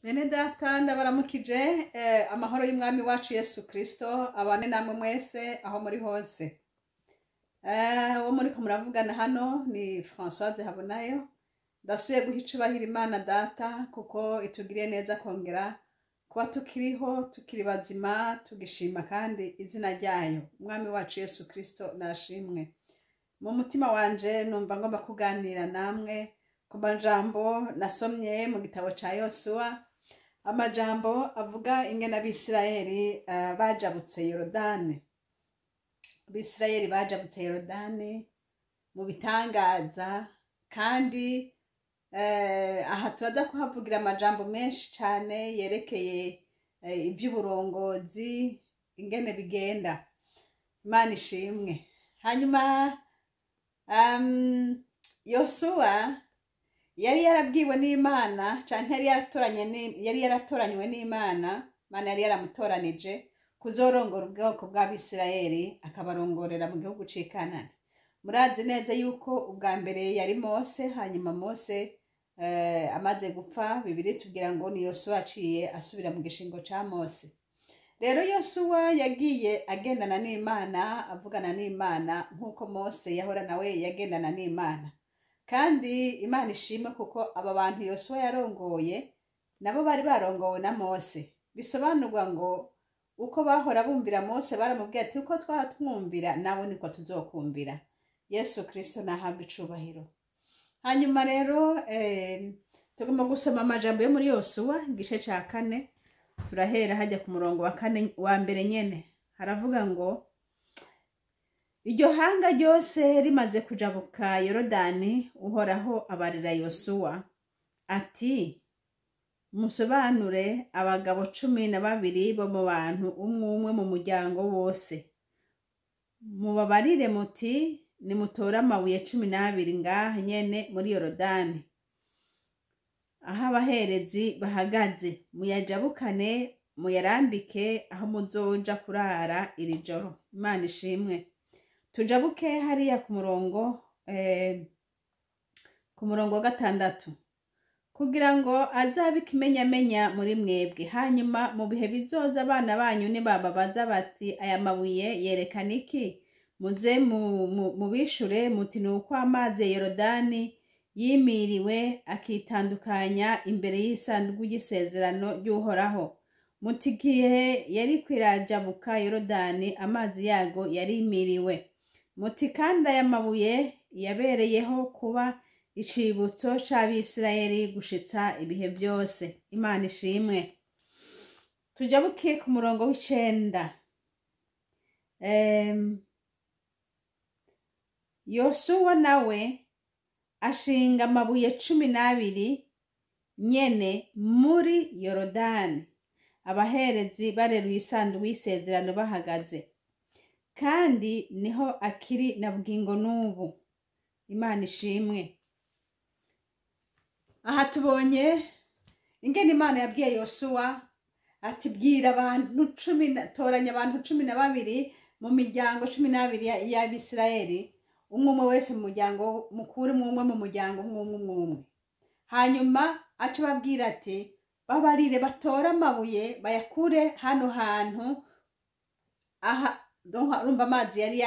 Bene data, ndabaramukije. Amahoro y'Umwami wacu Yesu Kristo abane namwe mwese aho muri hose. Uwo muriko muravugana hano ni Françoise Habonayo. Ndasubiye guha icubahiro Imana Data kuko itugiriye neza kongera kuba tukiriho, tukiri bazima, tugishima kandi izina ryayo. Umwami wacu Yesu Kristo nashimwe. Mu mutima wanje numva ngomba kuganira namwe ku majambo nasomye mu gitabo ca Yosuwa, amajambo avuga ingene Abisirayeli bajabutse Yorodani. Abisirayeli bajabutse Yorodani mu bitangaza, kandi aha turaza kuhavugira amajambo menshi cane yerekeye ivy'uburongozi ingene bigenda. Imana ishimwe. Hanyuma Yosuwa yari yarabwiwe n'Imana, canke yari yaratoranywe n'Imana. Imana yari yaramutoranije kuzorongora ubwoko bw'Abisirayeli, akabarongorera mu gihugu c'i Kanani. Murazi neza yuko ubwa mbere yari Mose, hanyuma Mose amaze gupfa, Bibiliya itubwira ngo ni Yosuwa aciye asubira mu gishingo ca Mose. Rero Yosuwa yagiye agendana n'Imana, avugana n'Imana nk'uko Mose yahora nawe yagendana n'Imana. Kandi Imana ishimwe kuko aba bantu Yosuwa yarongoye nabo bari barongowe na Mose. Bisobanurwa ngo uko bahora bumvira Mose, baramubwiye ati: "Uko twara twumvira nawe niko tuzokumvira." Yesu Kristo nahabwa icubahiro. Hanyuma rero tugomba gusoma amajambo yo muri Yosuwa igice ca 4. Turahera hajya ku murongo wa 4 wa mbere nyene. Haravuga ngo: "Iryo hanga ryose rimaze kujabuka Yorodani, Uhoraho abarira Yosuwa ati: 'Musobanure abagabo 12 bo mu bantu, umwe umwe mu muryango wose. Mubabarire muti: Nimutore amabuye 12 ngaha nyene muri Yorodani aho abaherezi bahagaze, muyajabukane, muyarambike aho muzoja kurara iri joro.'" Imana ishimwe. Tujabuke hariya ku murongo wa 6: "Kugira ngo azabe ikimenyamenya muri mwebwe. Hanyuma mu bihe bizoza, abana banyu nibababaza bati: 'Aya mabuye yerekana iki?' muze mubishure muti: 'Ni uko amazi ya Yorodani yimiriwe akitandukanya imbere y'isanduku y'isezerano ry'Uhoraho.' Muti igihe yari kwirajabuka Yorodani, amazi yago yarimiriwe. Muti kandi aya mabuye yabereyeho kuba icibutso c'Abisirayeli gushitsa ibihe byose." Imana ishimwe. Tujabuke ku murongo w'9. Yosuwa nawe ashinga amabuye 12 nyene muri Yorodani, abaherezi bareruye isanduku y'isezerano bahagaze, kandi niho akiri na bugingo n'ubu. Imana ishimwe. Aha tubonye ingene Imana yabwiye Yosuwa ati: "Bwira abantu cumi toranya abantu 12 mu miryango 12 y'Abisirayeli, umwe umwe wese mu muryango mukuru, umwe umwe mu muryango, umwe umwe umwe umwe." Hanyuma aca ababwira ati: "Babarire batore amabuye, bayakure hano hantu aha." Donc urumva amazi yari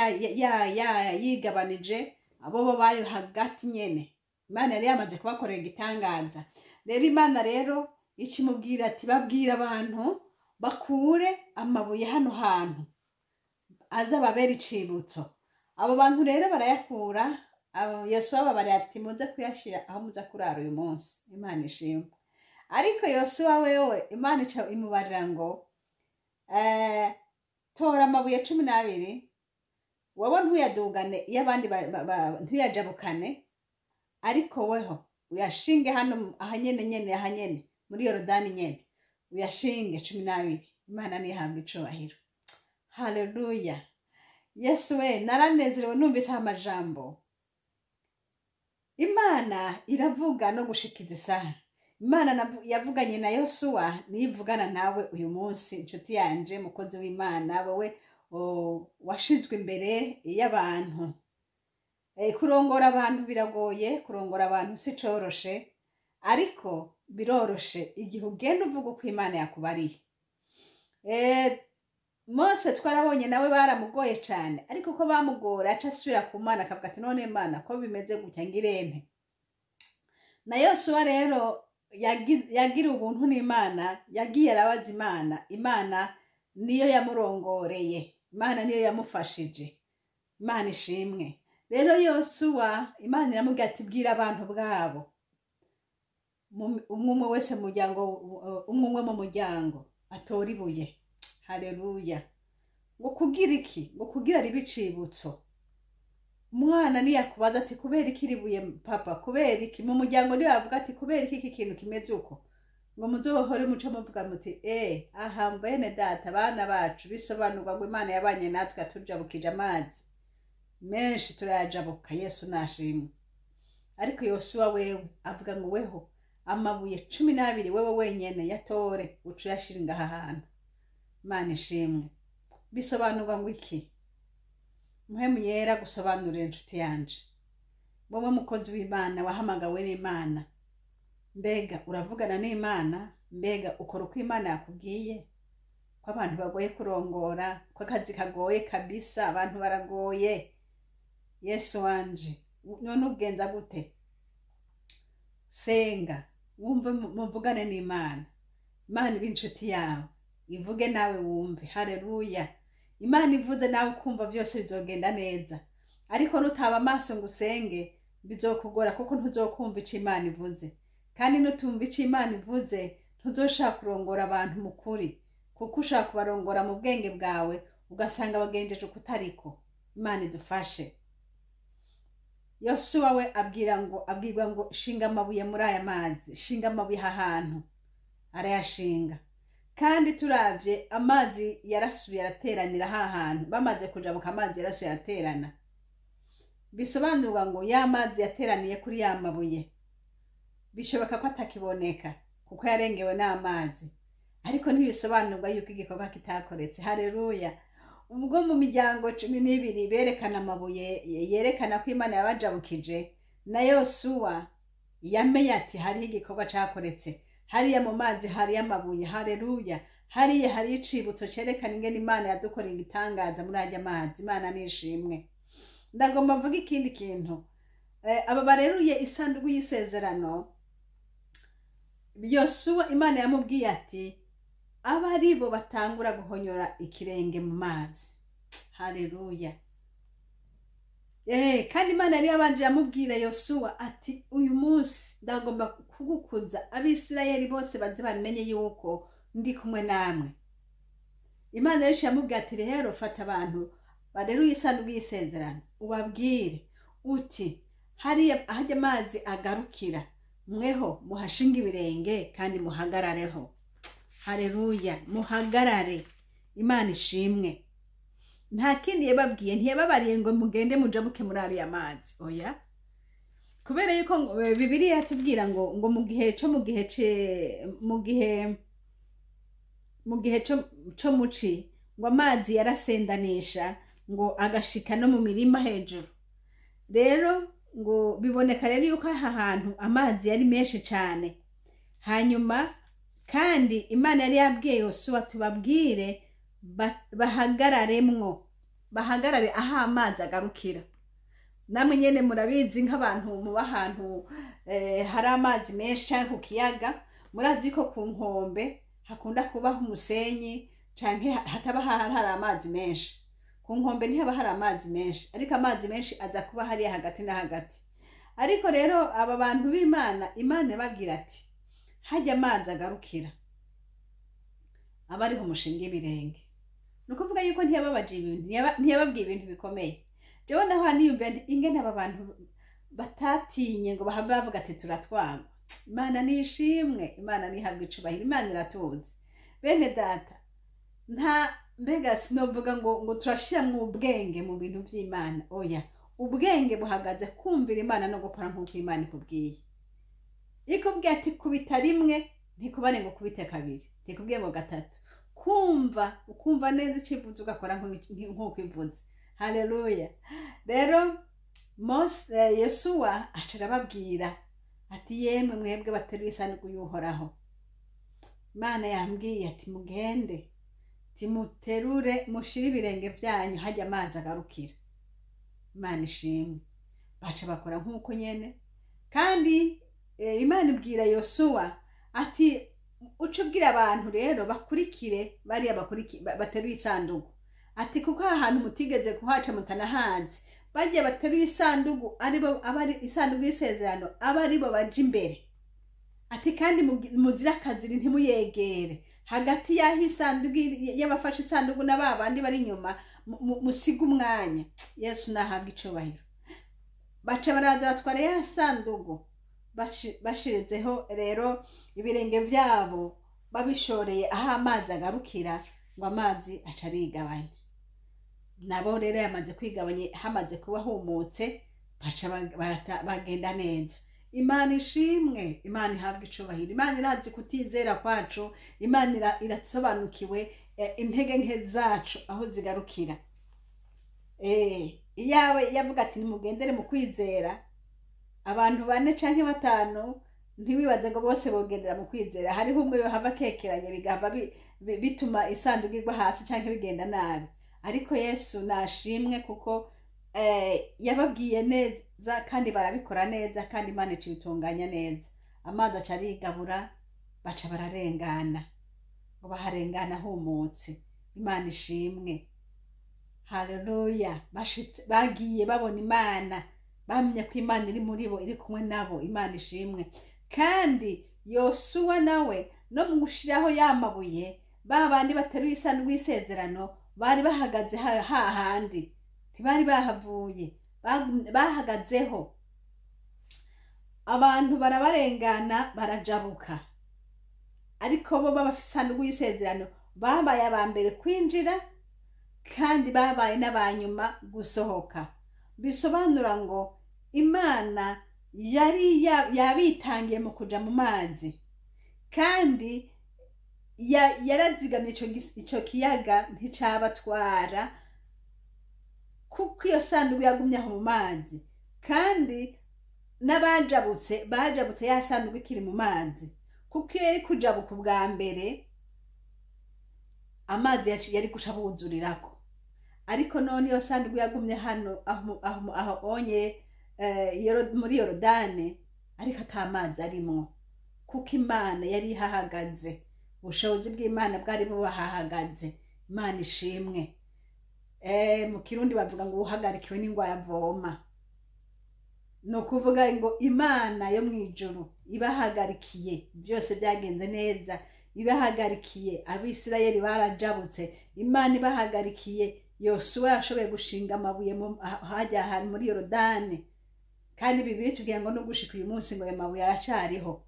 yigabanije, abo bo bari hagati nyene. Imana yari yamaze kubakorera igitangaza. Rero Imana rero ikimubwira ati: "Babwira abantu bakure amabuye hano hantu, aza babera icibutso." Abo bantu rero barayakura. Yosuwa babarira ati: "Muze kuyashira aho muza kurara uyu munsi." Imana ishimwe. Ariko Yosuwa wewe Imana ica imubarira ngo: "Tora amabuye 12, wowe ntuyadugane iyo abandi ntuyajabukane, ariko weho uyashinge hano aha nyene nyene, aha nyene muri Yorodani nyene, uyashinge 12." Imana nihabwa icubahiro. Haleluya! Yesu we, naranezerewe numvise aya majambo. Imana iravuga no gushikiza isaha. Imana yavuganye na Yosuwa niyo ivugana nawe uyu munsi, inshuti yanje, mukozi w'Imana, wowe washizwe imbere y'abantu. Kurongora abantu biragoye, kurongora abantu si coroshe, ariko Biroroshe igihe ugenda uvuga uko Imana yakubariye. Mose twarabonye nawe baramugoye cyane, ariko ko bamugora aca asubira ku Mana akavuga ati none Mana ko bimeze gutya ngirente. Na Yosuwa rero yagira ubuntu n'Imana, yagiye arabaza Imana, Imana niyo yamurongoreye, Imana niyo yamufashije. Imana ishimwe. Rero Yosuwa Imana iramubwira ati bwira abantu bwabo, umwe wese mu muryango, umwe mu muryango atora ibuye. Haleluya. Ngo kugira iki? Ngo kugira ribe icibutso. Umwana niyakubaza ati kubera iki ribuye papa, kubera iki? Mu muryango niyo bavuga ati kubera iki iki kintu kimeze uko, ngo muzohore muce muvuga muti aha bene data, bana bacu, bisobanurwa ngo Imana yabanye natwe yatujabukije amazi menshi turayajabuka. Yesu nashimwe. Ariko Yosuwa wewe avuga ngo weho amabuye 12 wewe wenyene yatore uca uyashinga aha hantu. Imana ishimwe. Bisobanurwa ngo iki? Muhemu yera gusobanurira inshuti yanje, wowe mukozi w'Imana wahamagawe n'Imana, mbega uravugana n'Imana? Mbega ukora uko Imana yakubwiye? Ko abantu bagoye kurongora, ko akazi kagoye kabisa, abantu baragoye. Yesu wanje, none ugenza gute? Senga, wumve, muvugane n'Imana. Imana ibe inshuti yawe, ivuge nawe wumve. Haleluya. Imana ivuze nawe ukumva byose bizogenda neza. Ariko nutaba amaso ngo usenge bizokugora, kuko ntuzokumva ico Imana ivuze. Kandi nutumva ico Imana ivuze ntuzoshaka kurongora abantu mu kuri, kuko ushaka kubarongora mu bwenge bwawe ugasanga bagenjeje ukutariko. Imana idufashe. Yosuwa we abwirwa ngo shinga amabuye muri aya mazi, shinga amabuye aha hantu, arayashinga. Kandi turavye amazi yarasubiye arateranira ha hantu, bamaze kujabuka amazi yarasubiye araterana. Bisobanurwa ngo ya mazi yateraniye kuri ya mabuye, bishoboka ko atakiboneka kuko yarengewe n'amazi, ariko ntibisobanurwa yuko igikorwa kitakoretse. Haleluya. Ubwo mu miryango 12 berekana amabuye yerekana ko Imana yabajabukije, na Yosuwa yamenye ati hariho igikorwa cakoretse hariya mu mazi, hariya amabuye. Haleluya. Hariya hari icibutso cerekana ingene Imana yadukoreye igitangaza muri arya mazi. Imana nishimwe. Ndagomba mvuga ikindi kintu. Aba bareruye isanduku y'isezerano, Yosuwa Imana yamubwiye ati aba aribo batangura guhonyora ikirenge mu mazi. Haleluya. Kandi Imana yari yabanje yamubwira Yosuwa ati uyu munsi ndagomba kugukuza Abisirayeli bose baze bamenye yuko ndi kumwe namwe. Imana rero yamubwiye ati rero fata abantu bareruye isanduku y'isezerano ubabwire uti hariya ahajya amazi agarukira, mweho muhashinga ibirenge kandi muhagarareho. Haleluya. Muhagarare. Imana ishimwe. Nta kindi yababwiye, ntiyababariye ngo mugende mujabuke muri ariya mazi, oya. Kubera yuko Bibiliya yatubwira ngo mu gihe cyo mu gihe mu gihe mu gihe cyo muci ngo amazi yarasendanisha ngo agashika no mu mirima hejuru. Rero ngo biboneka rero yuko aha hantu amazi yari menshi cyane. Hanyuma kandi Imana yari yabwiye Yosuwa tubabwire bahagararemwo, bahagarare aho amazi agarukira. Namwe nyene murabizi nk'abantu muba ahantu hari amazi menshi canke ku kiyaga, murazi ko ku nkombe hakunda kubaho umusenyi canke hataba hari amazi menshi. Ku nkombe ntihaba hari amazi menshi, ariko amazi menshi aza kuba hariya hagati na hagati. Ariko rero aba bantu b'Imana, Imana ibabwira ati hajya amazi agarukira aba ariho mushinga ibirenge. Ni ukuvuga yuko ntiyababaje ibintu, ntiyababwiye ibintu bikomeye. Jewe naho niyumva ingene aba bantu batatinye ngo bahave bavuga ati turatwagwa. Imana nishimwe, Imana nihabwe icubahiro, Imana iratuzi. Bene data, nta mbega sinovuga ngo turashiramwo ubwenge mu bintu vy'Imana, oya. Ubwenge buhagaze kumvira Imana no gukora nk'uko Imana ikubwiye. Ikubwiye ati kubita rimwe, ntikubare ngo kubite kabiri, ntikubwiye ngo gatatu. Kumva, ukumva neza icivuze ugakora nk'uko ivuze. Haleluya. Rero Mose Yosuwa aca arababwira Ati yemwe mwebwe bateruye isanduku y'Uhoraho, Imana yambwiye ati mugende timuterure mushire ibirenge byanyu hajya amazi agarukira. Imana ishimwe. Baca bakora nk'uko nyene. Kandi Imana ibwira Yosuwa ati uce ubwira abantu rero bakurikire bariya bateruye isanduku, ati kuko aha hantu mutigeze kuhaca mutanahazi, bagiye bateruye isanduku aribo abari isanduku y'isezerano aba aribo baja imbere. Ati kandi muzire akaziri ntimuyegere hagati y'aho isanduku y'abafashe isanduku na ba bandi bari inyuma, musige umwanya. Yesu nahabwa icubahiro. Baca baraza batwara ya sanduku, bashirizeho rero ibirenge byabo babishoreye aho amazi agarukira, ngo amazi aca arigabanya. Nabo rero yamaze kwigabanya, hamaze kuba humutse, baca bagenda neza. Imana ishimwe, Imana ihabwa icubahiro. Imana irazi kutizera kwacu, Imana irasobanukiwe intege nke zacu aho zigarukira. Iyawe yavuga ati nimugendere mu kwizera, abantu 4 canke 5 ntiwibaze ngo bose bogendera mu kwizera. Hariho umwe yohava akekeranye bigahava bituma isanduku igwa hasi canke bigenda nabi. Ariko Yesu nashimwe kuko yababwiye neza kandi barabikora neza, kandi Imana icibitunganya neza. Amazi aca arigabura, baca bararengana, ngo baharengana humutse. Imana ishimwe, haleluya. Bashitse bagiye babona Imana, bamenya ko Imana iri muri bo, iri kumwe nabo. Imana ishimwe. Kandi Yosuwa nawe no mu gushiraho ya mabuye, ba bandi bateruye isanduku y'isezerano bari bahagaze hahandi, ntibari bahavuye, bahagazeho. Abantu barabarengana barajabuka, ariko bo bafise isanduku y'isezerano babaye aba mbere kwinjira kandi babaye n'abanyuma gusohoka. Bisobanura ngo Imana yari yabitangiye mu kuja mu mazi, kandi yarazigamye ico kiyaga nticabatwara, kuko iyo sanduku yagumye aho mu mazi. Kandi n'abajabutse bajabutse ya sanduku ikiri mu mazi, kuko iyo yari kujabuka ubwa mbere amazi yari guca buzurirako. Ariko none iyo sanduku yagumye hano aho onye muri Yorodani, ariko ata mazi arimwo, kuko Imana yari ihahagaze. Ubushobozi bw'Imana bwari bubahahagaze. Imana ishimwe. Mu Kirundi bavuga ngo uhagarikiwe n'ingwara avoma. Ni ukuvuga ngo Imana yo mw'ijuru ibahagarikiye, byose byagenze neza, ibahagarikiye. Abisirayeli barajabutse, Imana ibahagarikiye. Yosuwa yashoboye gushinga amabuye hajya ahantu muri Yorodani, kandi Bibiliya itubwira ngo no gushika uyu munsi ngo ayo mabuye aracariho.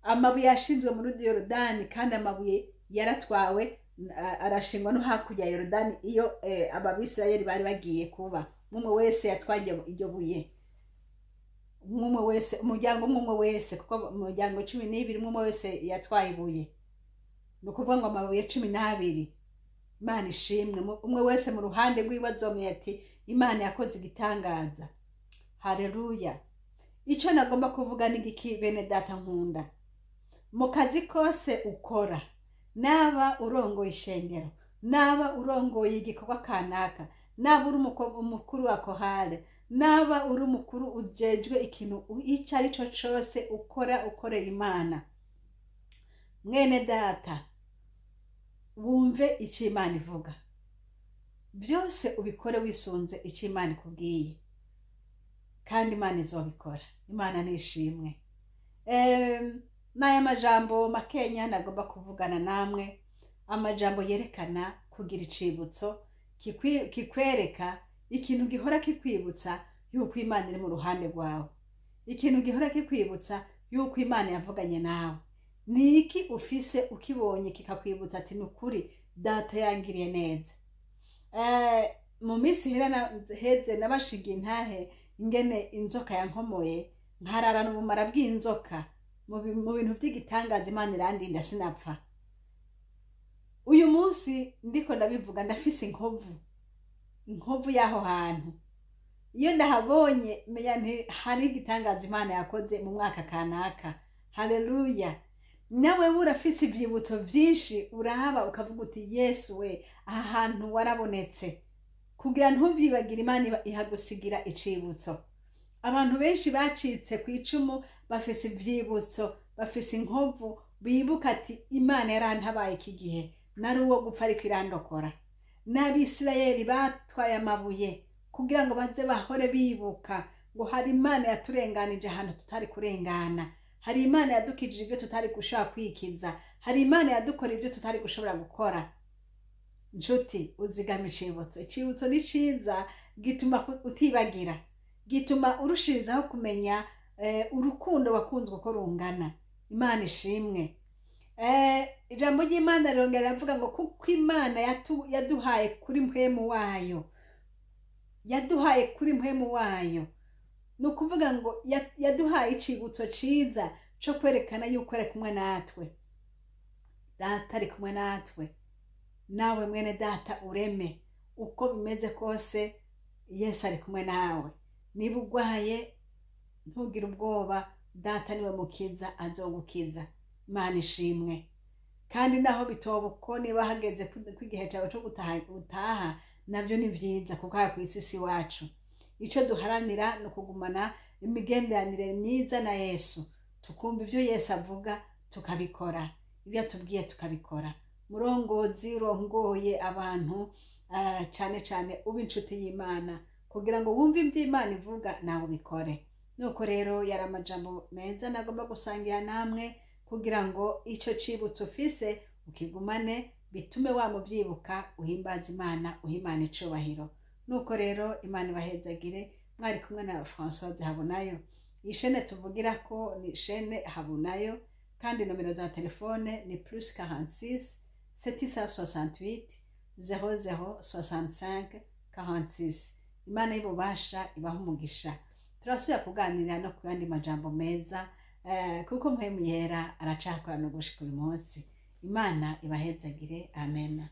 Amabuye yashinzwe muri Yorodani, kandi amabuye yaratwawe arashingwa no hakurya ya Yorodani iyo ababisirayeli bari bagiye kuba. Umwe wese yatwaye iryo buye, umwe wese, umuryango umwe wese, kuko umuryango 12 umwe wese yatwaye ibuye. Ni ukuvuga ngo amabuye 12. Imana ishimwe. Umwe wese mu ruhande rwiwe azomye ati Imana yakoze igitangaza. Haleluya. Icyo nagomba kuvuga ni igiki bene data nkunda? Mu kazi kose ukora, naba urongoye ishengero, naba urongoye igikorwa kanaka, naba uri umukuru wa kohale, naba uri umukuru ujejwe ikintu icyo ari cyo cyose ukora ukorera Imana, mwene data wumve icyo Imana ivuga. Byose ubikore wisunze icyo Imana ikubwiye, kandi Imana izobikora. Imana nishimwe. N'aya majambo makenya nagomba kuvugana namwe, amajambo yerekana kugira icibutso kikwereka ikintu gihora kikwibutsa yuko Imana iri mu ruhande rwawe, ikintu gihora kikwibutsa yuko Imana yavuganye nawe. Ni iki ufise ukibonye kikakwibutsa ati nukuri data yangiriye neza? Mu minsi heze nabashiga intahe ingene inzoka yankomoye, nkararana ubumara bw'inzoka mu bintu by'igitangaza. Imana irandinda sinapfa. Uyu munsi ndiko ndabivuga, ndafise inkovu y'aho hantu. Iyo ndahabonye menya nti hari igitangaza Imana yakoze mu mwaka kanaka. Haleluya! Nawe urafise ivyibutso vyinshi uraba ukavuga uti Yesu we, aha hantu warabonetse. Kugira ntuvyibagire, Imana ihagusigira icibutso. Abantu benshi bacitse ku icumu bafise ivyibutso, bafise inkovu, bibuka ati Imana yarantabaye iki gihe, nari uwo gupfa ariko irandokora. N'Abisirayeli batwaye amabuye kugira ngo baze bahore bibuka ngo hari Imana yaturenganije ahantu tutari kurengana, hari Imana yadukijije ibyo tutari gushobora kwikiza, hari Imana yadukora ibyo tutari gushobora gukora. Nshuti, uzigama icibutso. Icibutso ni ciza, gituma utibagira, gituma urushirizaho kumenya urukundo wakunzwe uko rungana. Imana ishimwe. Ijambo ry'Imana rirongera riravuga ngo kuko Imana yaduhaye kuri mpwemu wayo, yaduhaye kuri mpwemu wayo, ni ukuvuga ngo yaduhaye icibutso ciza co kwerekana yuko ari kumwe natwe. Data ari kumwe natwe, nawe mwene data ureme uko bimeze kose, Yesu ari kumwe nawe. Niba urwaye ntugire ubwoba, Data niwe mukiza, azogukiza. Imana ishimwe. Kandi naho bitoba uko, niba hageze ko igihe cyawe cyo gutaha, nabyo ni byiza, kuko aha ku isi si iwacu. Icyo duharanira ni ukugumana imigenderanire myiza na Yesu, tukumva ibyo Yesu avuga tukabikora, ibyo atubwiye tukabikora. Murongozi urongoye abantu, cyane cyane uba inshuti y'Imana kugira ngo wumve ibyo Imana ivuga nawe ubikore. Nuko rero yari amajambo meza nagomba gusangira namwe, kugira ngo icyo cibutso ufise ukigumane, bitume wamubyibuka, uhimbaza Imana, uha Imana icubahiro. Nuko rero Imana ibahezagire. Mwari kumwe na Françoise Habonayo. Iyi shene tuvugira ko ni shene Habonayo, kandi nomero za telefone ni plus 46 768 00 65 46. Imana y'ububasha ibaha umugisha. Turasubira kuganira no ku yandi majambo meza, kuko Mpwemu Yera aracakora no gushika uyu munsi. Imana ibahezagire. Amen.